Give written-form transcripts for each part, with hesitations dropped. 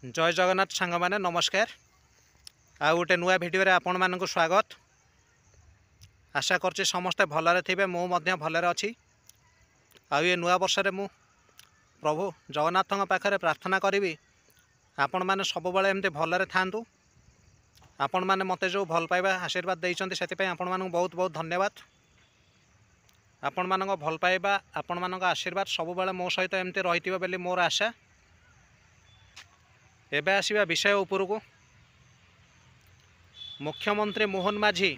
ଜୟ ଜଗନ୍ନାଥ ସାଙ୍ଗମାନେ, ନମସ୍କାର। ଆଉ ଗୋଟେ ନୂଆ ଭିଡ଼ିଓରେ ଆପଣମାନଙ୍କୁ ସ୍ୱାଗତ। ଆଶା କରୁଛି ସମସ୍ତେ ଭଲରେ ଥିବେ। ମୁଁ ମଧ୍ୟ ଭଲରେ ଅଛି। ଆଉ ଏ ନୂଆ ବର୍ଷରେ ମୁଁ ପ୍ରଭୁ ଜଗନ୍ନାଥଙ୍କ ପାଖରେ ପ୍ରାର୍ଥନା କରିବି, ଆପଣମାନେ ସବୁବେଳେ ଏମିତି ଭଲରେ ଥାଆନ୍ତୁ। ଆପଣମାନେ ମୋତେ ଯେଉଁ ଭଲ ପାଇବା, ଆଶୀର୍ବାଦ ଦେଇଛନ୍ତି, ସେଥିପାଇଁ ଆପଣମାନଙ୍କୁ ବହୁତ ବହୁତ ଧନ୍ୟବାଦ। ଆପଣମାନଙ୍କ ଭଲ ପାଇବା, ଆପଣମାନଙ୍କ ଆଶୀର୍ବାଦ ସବୁବେଳେ ମୋ ସହିତ ଏମିତି ରହିଥିବ ବୋଲି ମୋର ଆଶା। ଏବେ ଆସିବା ବିଷୟ ଉପରକୁ। ମୁଖ୍ୟମନ୍ତ୍ରୀ ମୋହନ ମାଝୀ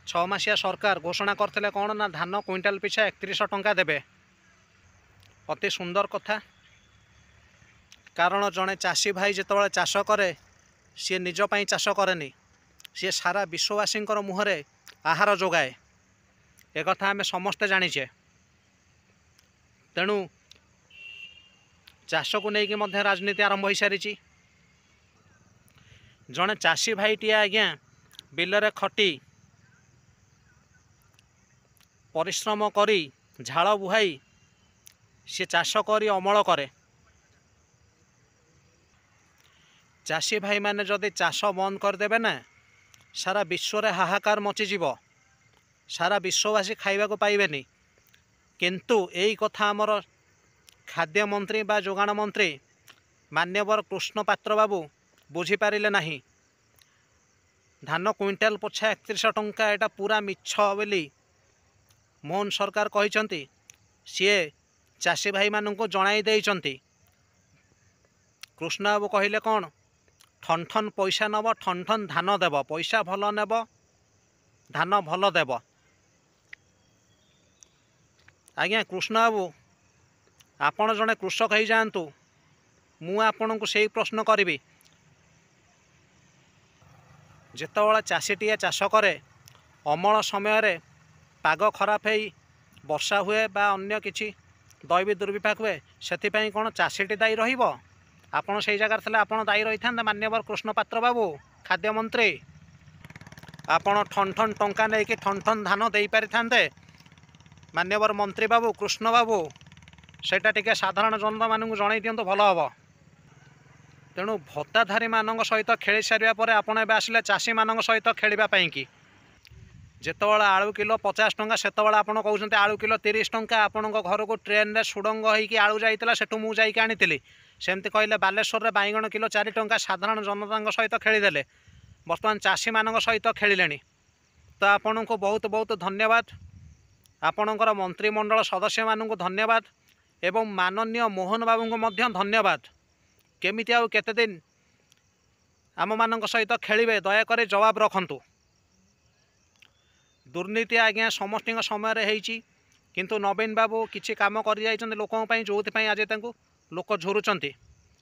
6 ମାସିଆ ସରକାର ଘୋଷଣା କରିଥିଲେ କ'ଣ ନା ଧାନ କୁଇଣ୍ଟାଲ ପିଛା 3100 ଟଙ୍କା ଦେବେ। ଅତି ସୁନ୍ଦର କଥା। କାରଣ ଜଣେ ଚାଷୀ ଭାଇ ଯେତେବେଳେ ଚାଷ କରେ, ସିଏ ନିଜ ପାଇଁ ଚାଷ କରେନି, ସିଏ ସାରା ବିଶ୍ୱବାସୀଙ୍କର ମୁହଁରେ ଆହାର ଯୋଗାଏ। ଏକଥା ଆମେ ସମସ୍ତେ ଜାଣିଛେ। ତେଣୁ ଚାଷକୁ ନେଇକି ମଧ୍ୟ ରାଜନୀତି ଆରମ୍ଭ ହୋଇସାରିଛି। ଜଣେ ଚାଷୀ ଭାଇଟିଏ ଆଜ୍ଞା ବିଲରେ ଖଟି, ପରିଶ୍ରମ କରି, ଝାଳ ବୁହାଇ ସିଏ ଚାଷ କରି ଅମଳ କରେ। ଚାଷୀ ଭାଇମାନେ ଯଦି ଚାଷ ବନ୍ଦ କରିଦେବେ ନା, ସାରା ବିଶ୍ୱରେ ହାହାକାର ମଚିଯିବ, ସାରା ବିଶ୍ୱବାସୀ ଖାଇବାକୁ ପାଇବେନି। କିନ୍ତୁ ଏଇ କଥା ଆମର ଖାଦ୍ୟମନ୍ତ୍ରୀ ବା ଯୋଗାଣ ମନ୍ତ୍ରୀ ମାନ୍ୟବର କୃଷ୍ଣ ପାତ୍ର ବାବୁ ବୁଝିପାରିଲେ ନାହିଁ। ଧାନ କୁଇଣ୍ଟାଲ ପଛା 3100 ଟଙ୍କା ଏଇଟା ପୁରା ମିଛ ବୋଲି ମୋହନ ସରକାର କହିଛନ୍ତି। ସିଏ ଚାଷୀ ଭାଇମାନଙ୍କୁ ଜଣାଇ ଦେଇଛନ୍ତି। କୃଷ୍ଣ ବାବୁ କହିଲେ କ'ଣ, ଠନ୍ ଠନ୍ ପଇସା ନେବ, ଠନ୍ ଠନ୍ ଧାନ ଦେବ। ପଇସା ଭଲ ନେବ, ଧାନ ଭଲ ଦେବ। ଆଜ୍ଞା କୃଷ୍ଣ ବାବୁ, ଆପଣ ଜଣେ କୃଷକ ହେଇଯାଆନ୍ତୁ, ମୁଁ ଆପଣଙ୍କୁ ସେଇ ପ୍ରଶ୍ନ କରିବି। ଯେତେବେଳେ ଚାଷୀଟିଏ ଚାଷ କରେ, ଅମଳ ସମୟରେ ପାଗ ଖରାପ ହେଇ ବର୍ଷା ହୁଏ ବା ଅନ୍ୟ କିଛି ଦୈବୀ ଦୁର୍ବିପାକ ହୁଏ, ସେଥିପାଇଁ କ'ଣ ଚାଷୀଟି ଦାୟୀ ରହିବ? ଆପଣ ସେଇ ଜାଗାରେ ଥିଲେ ଆପଣ ଦାୟୀ ରହିଥାନ୍ତେ? ମାନ୍ୟବର କୃଷ୍ଣ ପାତ୍ର ବାବୁ, ଖାଦ୍ୟମନ୍ତ୍ରୀ, ଆପଣ ଠନ୍ ଠନ୍ ଟଙ୍କା ନେଇକି ଠନ୍ ଠନ୍ ଧାନ ଦେଇପାରିଥାନ୍ତେ? ମାନ୍ୟବର ମନ୍ତ୍ରୀ ବାବୁ, କୃଷ୍ଣ ବାବୁ, ସେଇଟା ଟିକେ ସାଧାରଣ ଜନତାମାନଙ୍କୁ ଜଣାଇ ଦିଅନ୍ତୁ, ଭଲ ହେବ। ତେଣୁ ଭତ୍ତାଧାରୀମାନଙ୍କ ସହିତ ଖେଳି ସାରିବା ପରେ ଆପଣ ଏବେ ଆସିଲେ ଚାଷୀମାନଙ୍କ ସହିତ ଖେଳିବା ପାଇଁକି। ଯେତେବେଳେ ଆଳୁ କିଲୋ 50 ଟଙ୍କା, ସେତେବେଳେ ଆପଣ କହୁଛନ୍ତି ଆଳୁ କିଲୋ 30 ଟଙ୍କା। ଆପଣଙ୍କ ଘରକୁ ଟ୍ରେନରେ ସୁଡ଼ଙ୍ଗ ହେଇକି ଆଳୁ ଯାଇଥିଲା, ସେଠୁ ମୁଁ ଯାଇକି ଆଣିଥିଲି, ସେମିତି କହିଲେ। ବାଲେଶ୍ୱରରେ ବାଇଗଣ କିଲୋ 4 ଟଙ୍କା। ସାଧାରଣ ଜନତାଙ୍କ ସହିତ ଖେଳିଦେଲେ, ବର୍ତ୍ତମାନ ଚାଷୀମାନଙ୍କ ସହିତ ଖେଳିଲେଣି। ତ ଆପଣଙ୍କୁ ବହୁତ ବହୁତ ଧନ୍ୟବାଦ, ଆପଣଙ୍କର ମନ୍ତ୍ରିମଣ୍ଡଳ ସଦସ୍ୟମାନଙ୍କୁ ଧନ୍ୟବାଦ ଏବଂ ମାନନୀୟ ମୋହନ ବାବୁଙ୍କୁ ମଧ୍ୟ ଧନ୍ୟବାଦ। କେମିତି ଆଉ କେତେଦିନ ଆମମାନଙ୍କ ସହିତ ଖେଳିବେ? ଦୟାକରି ଜବାବ ରଖନ୍ତୁ। ଦୁର୍ନୀତି ଆଜ୍ଞା ସମସ୍ତଙ୍କ ସମୟରେ ହେଇଛି, କିନ୍ତୁ ନବୀନ ବାବୁ କିଛି କାମ କରିଯାଇଛନ୍ତି ଲୋକଙ୍କ ପାଇଁ, ଯେଉଁଥିପାଇଁ ଆଜି ତାଙ୍କୁ ଲୋକ ଝୁରୁଛନ୍ତି।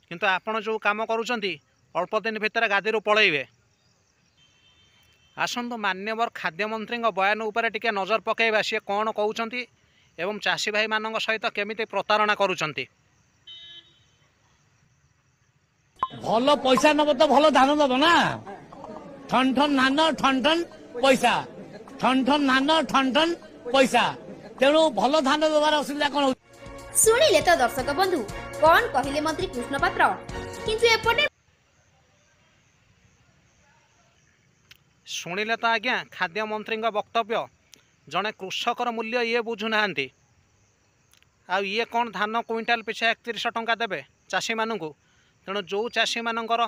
କିନ୍ତୁ ଆପଣ ଯେଉଁ କାମ କରୁଛନ୍ତି, ଅଳ୍ପ ଦିନ ଭିତରେ ଗାଦିରୁ ପଳେଇବେ। ଆସନ୍ତୁ ମାନ୍ୟବର ଖାଦ୍ୟମନ୍ତ୍ରୀଙ୍କ ବୟାନ ଉପରେ ଟିକେ ନଜର ପକାଇବା, ସିଏ କ'ଣ କହୁଛନ୍ତି ଏବଂ ଚାଷୀ ଭାଇମାନଙ୍କ ସହିତ କେମିତି ପ୍ରତାରଣା କରୁଛନ୍ତି। ଭଲ ପଇସା ନବ ତ ଭଲ ଧାନ ଦବ ନା। ଠନ୍ ଠନ୍ ଧାନ, ଠନ୍ ଠନ୍ ପଇସା। ଠନ୍ ଠନ୍ ଧାନ, ଠନ୍ ଠନ୍ ପଇସା। ତେଣୁ ଭଲ ଧାନ ଦେବାର ଅସୁବିଧା କଣ? ଶୁଣିଲେ ତ ଦର୍ଶକ ବନ୍ଧୁ, କଣ କହିଲେ ମନ୍ତ୍ରୀ କୃଷ୍ଣ ପାତ୍ର। କିନ୍ତୁ ଏପଟେ ଶୁଣିଲେ ତ ଆଜ୍ଞା ଖାଦ୍ୟମନ୍ତ୍ରୀଙ୍କ ବକ୍ତବ୍ୟ। ଜଣେ କୃଷକର ମୂଲ୍ୟ ଇଏ ବୁଝୁନାହାନ୍ତି, ଆଉ ଇଏ କ'ଣ ଧାନ କୁଇଣ୍ଟାଲ ପିଛା 3100 ଟଙ୍କା ଦେବେ ଚାଷୀମାନଙ୍କୁ? ତେଣୁ ଯେଉଁ ଚାଷୀମାନଙ୍କର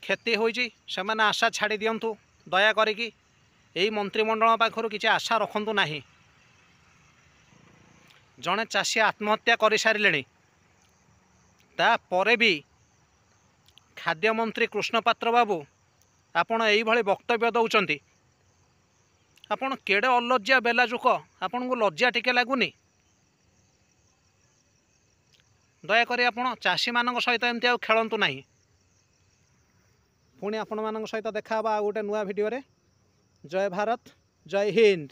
କ୍ଷତି ହୋଇଛି, ସେମାନେ ଆଶା ଛାଡ଼ି ଦିଅନ୍ତୁ। ଦୟା କରିକି ଏଇ ମନ୍ତ୍ରିମଣ୍ଡଳ ପାଖରୁ କିଛି ଆଶା ରଖନ୍ତୁ ନାହିଁ। ଜଣେ ଚାଷୀ ଆତ୍ମହତ୍ୟା କରିସାରିଲେଣି, ତାପରେ ବି ଖାଦ୍ୟମନ୍ତ୍ରୀ କୃଷ୍ଣ ପାତ୍ର ବାବୁ ଆପଣ ଏଇଭଳି ବକ୍ତବ୍ୟ ଦେଉଛନ୍ତି। ଆପଣ କେଡ଼େ ଅଲଜ୍ଜା, ବେଲାଯୁକ, ଆପଣଙ୍କୁ ଲଜ୍ଜା ଟିକେ ଲାଗୁନି? ଦୟାକରି ଆପଣ ଚାଷୀମାନଙ୍କ ସହିତ ଏମିତି ଆଉ ଖେଳନ୍ତୁ ନାହିଁ। ପୁଣି ଆପଣମାନଙ୍କ ସହିତ ଦେଖା ହେବା ଆଉ ଗୋଟେ ନୂଆ ଭିଡ଼ିଓରେ। ଜୟ ଭାରତ, ଜୟ ହିନ୍ଦ।